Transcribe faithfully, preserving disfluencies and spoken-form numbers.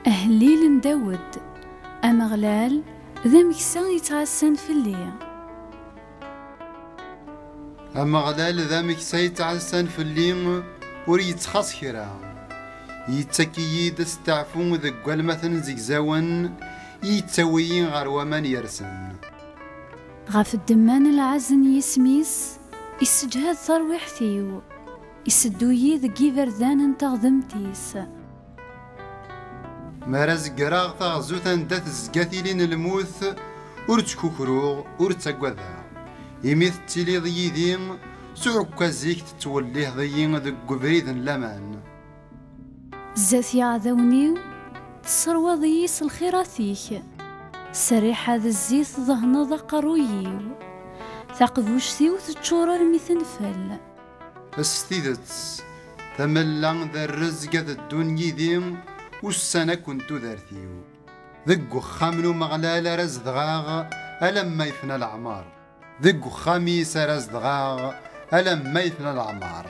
Ahellil n Dawed. Ameɣlal d ameksa yettɛassan fell-i. Ameɣlal d ameksa yettɛassan fell-i, ur yettxaṣ kra. Yettak-iyi-d asteɛfu deg walmaten zegzawen, yettawi-yi ɣer waman yersen. Ɣef ddemma n lɛez n yisem-is, isseǧhad tarwiḥt-iw, iseddu-yi deg iberdan n teɣdemt-is. Mi ara zegreɣ taɣzut anda tezga tili n lmut, ur ttkukruɣ, ur ttaggadeɣ. Imi tettiliḍ yid-i, s uɛekkaz-ik tettwelliheḍ-iyi deg ubrid n laman. Zdat yeɛdawen-iw, tesserwaḍ-iyi s lxirat-ik. S rriḥa d zzit tdehneḍ aqerruy-iw. Taqbuct-iw teččur armi tenfel. S tidet, tamella d rrezg ad ddun yid-i ussan akk n tudert-iw. Deg uxxam n Umeɣlal ara zedɣeɣ alamma yefna leɛmer. Deg uxxam-is ara zedɣeɣ alamma yefna leɛmer.